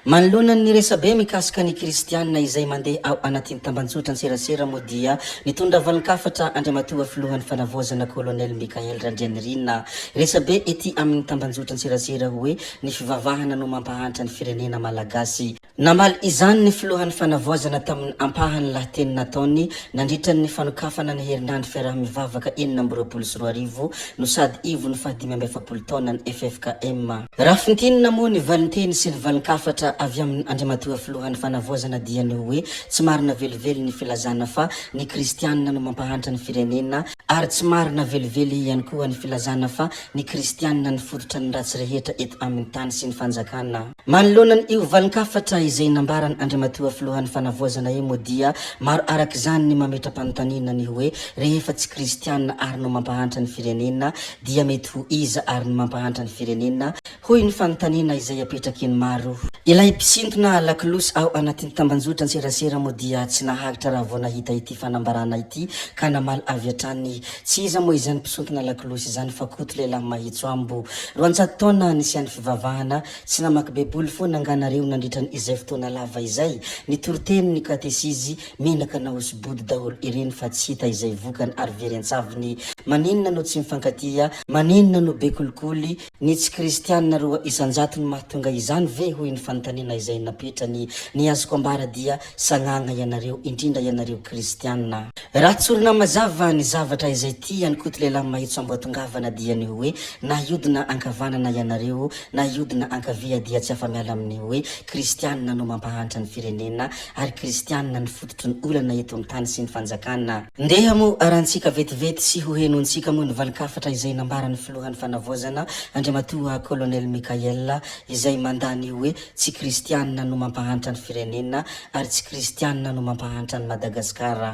Manoloana ny resabe mikasika ny Kristianina izay mandeha ao anatin'ny tambanjotran-tserasera moa dia nitondra valin-kafatra Andriamatoa Filohan'ny Fanavaozana Colonel Michael Randrianirina. Resabe ety amin'ny tambanjotran-tserasera hoe ny fivavahana no mampahantra ny firenena Malagasy. Namaly izany ny Filohan'ny Fanavaozana tamin'ny ampahany lahateny nataony nandritra ny fanokafana ny herinandro fiaraha-mivavaka 2026 no sady ivon'ny faha-45 taonan'ny ffkm. Raha fintinina moa ny valinteny sy ny valin-kafatra avy amin' Andriamatoa Filohan'ny Fanavaozana dia ny hoe tsy marina velively ny filazana fa ny kristianina no mampahantra ny firenena ary tsy marina velively ihany koa ny filazana fa ny kristianina ny fototra ny ratsy rehetra eto amin' ny tany sy ny fanjakana. Manoloana io valin-kafatra izay nambaran' Andriamatoa Filohan'ny Fanavaozana io moa dia maro araka izany ny mametra-panontaniana ny hoe rehefa tsy kristianina ary no mampahantra ny firenena Dia mety ho iza ary ny mampahantra ny firenena? Hoy ny fanontaniana izay apetraky ny maro. Ilay mpisintona lakolosy ao anatin'ny tambanjotran-tserasera moa dia tsy naharitra raha vao nahita ity fanambarana ity ka namaly avy hatrany. Tsy iza moa izany mpisontona lakolosy izany fa Koto lehilahy mahitsoambo. 200 taona nisian'ny fivavahana, tsy namaky baiboly foana angaha nareo nandritra ny izay fotoana lava izay? Ny toriteny, ny katesizy, Menaka nahoso-body daholo ireny fa tsy hita izay vokany ary very an-tsaviny. Maninona no tsy mifankatia? Maninona no be kolikoly? Ny tsy kristianina 2% no mahatonga izany ve? hoy ny fanontaniana izay napetrany. Ny azoko ambara dia sagnagna ianareo, indrindra ianareo kristianina. Raha tsorina mazava ny zavatra izay tian'i Koto lehilahy mahitso amboatongavana dia ny hoe na hiodina ankavanana ianareo na hiodina ankavia dia tsy afa-miala amin'ny hoe kristianina no mampahantra ny firenena ary kristianina ny fototry ny olana eto amin'ny tany sy ny fanjakana. Ndeha moa arahantsika vetivety sy ho henointsika moa ny valin-kafatra izay nambaran'ny filohan'ny fanavaozana Andriamatoa Colonel Mickael izay mandà ny hoe tsy kristianina no mampahantra ny firenena ary tsy kristianina no mampahantra an'i Madagasikara.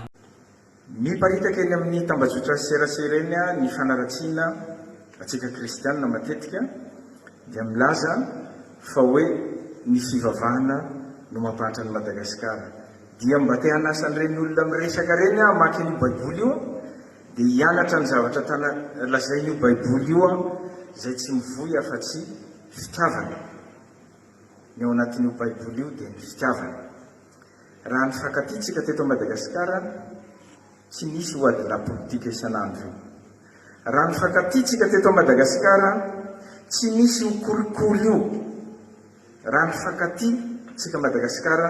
Miparitaka eny amin'ny tambajotra serasera eny ny fanaratsiana antsika kristianina matetika dia milaza fa hoe ny fivavahana no mampahantra an'i Madagasikara. Dia mba te hanasa an'ireny olona miresaka ireny aho hamaky an'io baiboly io dia hianatra ny zavatra tana lazain'io baiboly io aho izay tsy mivoy afa-tsy fitiavana. Ny ao anatin'io baiboly io dia ny fitiavana. Raha nifankatia tsika teto Madagasikara tsy nisy io adilahy politika isan'andro io. Raha nifankatia tsika teto Madagasikara tsy nisy io kolikoly io. Raha nifankatia tsika Madagasikara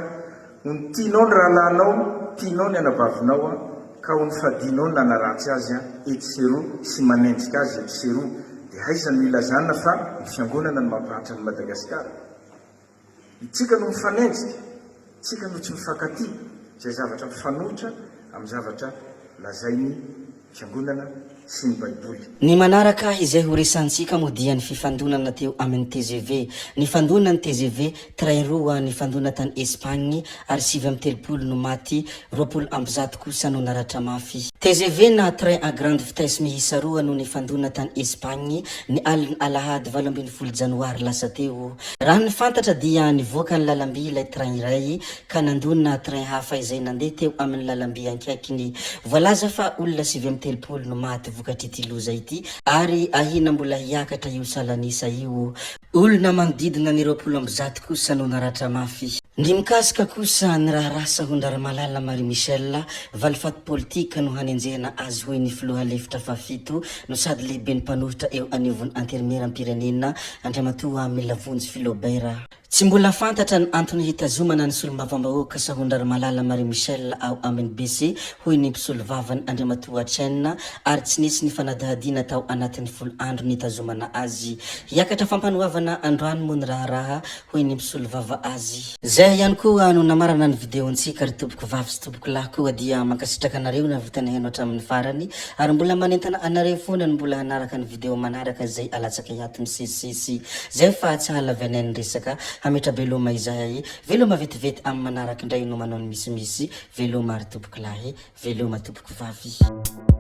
ho ny tianao ny rahalahinao, tianao ny anabavinao ka ho nifadianao ny nanaratsy azy etsy sy eroa sy manenjika azy etsy sy eroa dia aiza no ilazana fa ny fiangonana no mampahantra an'i Madagasikara? Itsika no mifanenjika, tsika no tsy mifankatia, izay zavatra mifanohitra amin'ny zavatra lazain'ny Fiangonana sy ny Baiboly. Ny manaraka izay ho resahantsika moa dia ny fifandonana teo amin'ny tgv. Nifandona ny tgv, train roa nifandona tany Espagne ary 39 no maty, 120 kosa no naratra mafy. Tgv na train à grande vitesse miisa roa no nifandona tany Espagne ny alin'ny alahady 18 janoary lasa teo. Raha ny fantatra dia nivoaka ny lalamby ilay train iray ka nandona train hafa izay nandeha teo amin'ny lalamby ankaikiny. Voalaza fa olona 39 no maty vokatr'ity loza ity ary ahiana mbola hiakatra io salan'isa io. Olona manodidina ny 120 kosa no naratra mafy. Ny mikasika kosa ny raharaha Sahondraramalala Marie Michelle, valifaty politika no hanenjehana azy hoy ny filoha lefitra fahafito no sady lehiben'ny mpanohitra eo anivon'ny Antenimierampirenena, Andriamatoa Milavonjy Philobert. Tsy mbola fantatra ny antony hitazomana ny solombavambahoaka Sahondrarimalala Marie Michelle ao amin'ny BC, hoy ny mpisolovavany Andriamatoa Chen, ary tsy nisy ny fanadihadiana tao anatin'ny folo andro nitazomana azy. Hiakatra fampanoavana androany moa ny raharaha, hoy ny mpisolovava azy. Zay ihany koa no namarana ny video-ntsika ry tompoko vavy sy tompoko lahy koa dia mankasitraka anareo nahavita nihaino hatramin'ny farany ary mbola manentana anareo foana ny mbola hanaraka ny video manaraka izay alatsakay ato misesisesy zay fa tsy hahalavianay ny resaka hametra-beloma izahay veloma vetivety amin'ny manaraka indray no manao ny misimisy veloma ry tompoko lahy veloma tompoko vavy.